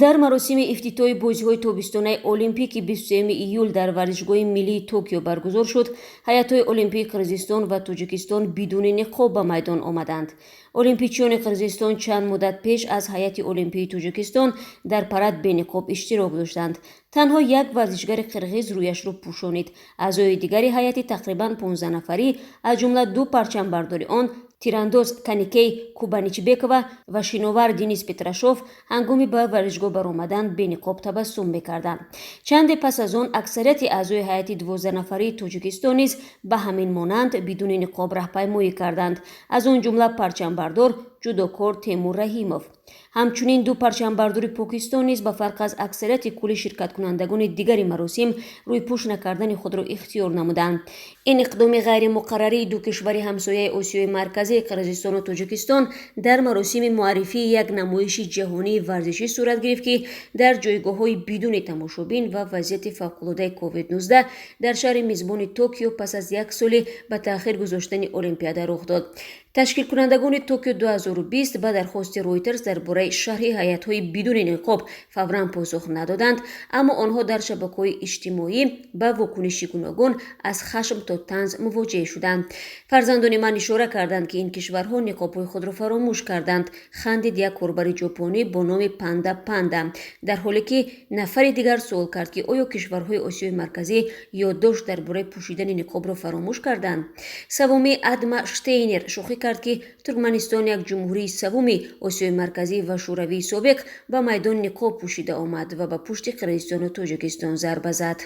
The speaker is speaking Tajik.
Дар маросими ифтитоҳи бозиҳои тобистонаи Олимпӣ, ки 23 июл дар варзишгоҳи миллии Токио баргузор шуд, ҳайатҳои олимпии Қирғизистон ва Тоҷикистон бидуни ниқоб ба майдон омаданд. Олимпичиёни Қирғизистон чанд муддат пеш аз ҳайати олимпии Тоҷикистон дар парад бениқоб иштирок доштанд. Танҳо як варзишгари қирғиз рӯяшро пӯшонид. Аъзои дигари ҳайати тақрибан 15 нафарӣ, аз ҷумла ду парчамбардори он, тирандоз Каникей Кубаничбекова ва шиновар Денис Петрашов, ҳангоми ба варзишгоҳ баромадан бениқоб табассум мекарданд. Чанде пас аз он аксарияти аъзои ҳайати 12-нафарии Тоҷикистон низ ба ҳамин монанд бидуни ниқоб раҳпаймоӣ карданд, аз он ҷумла парчамбардор ҷудокор Темур Раҳимов. Ҳамчунин ду парчамбардори Покистон низ ба фарқ аз аксарияти кулли ширкаткунандагони дигари маросим рӯйпӯш накардани худро ихтиёр намуданд. Ин иқдоми ғайримуқаррарии ду кишвари ҳамсояи Осиёи Марказӣ, Қирғизистону Тоҷикистон, дар маросими муаррифии як намоиши ҷаҳонии варзишӣ сурат гирифт, ки дар ҷойгоҳҳои бидуни тамошобин ва вазъияти фавқулодаи COVID-19 дар шаҳри мизбони Токио пас аз як соли ба таъхир гузоштани Олимпиада рух дод. Ташкилкунандагони Токио 2020 ба дархости Ройтерс дар бораи шарҳи ҳайатҳои бидуни ниқоб фавран посух надоданд, аммо онҳо дар шабакаҳои иҷтимоӣ ба вокуниши гуногун аз хашм то танз мувоҷеҳ шуданд. «Фарзандони ман ишора карданд, ки ин кишварҳо ниқобҳои худро фаромӯш карданд», хандид як корбари ҷопонӣ бо номи Панда Панда, дар ҳоле ки нафари дигар суол кард, ки оё кишварҳои Осиёи Марказӣ ёддошт дар бораи пӯшидани ниқобро фаромӯш карданд. Саввумӣ Адма Штейнер шӯхӣ кард, ки Туркманистон, як ҷумҳурии саввуми Осиёи Марказӣ ва Шӯравии собиқ, ба майдон ниқоб пӯшида омад ва ба пушти Қирғизистону Тоҷикистон зарба зад.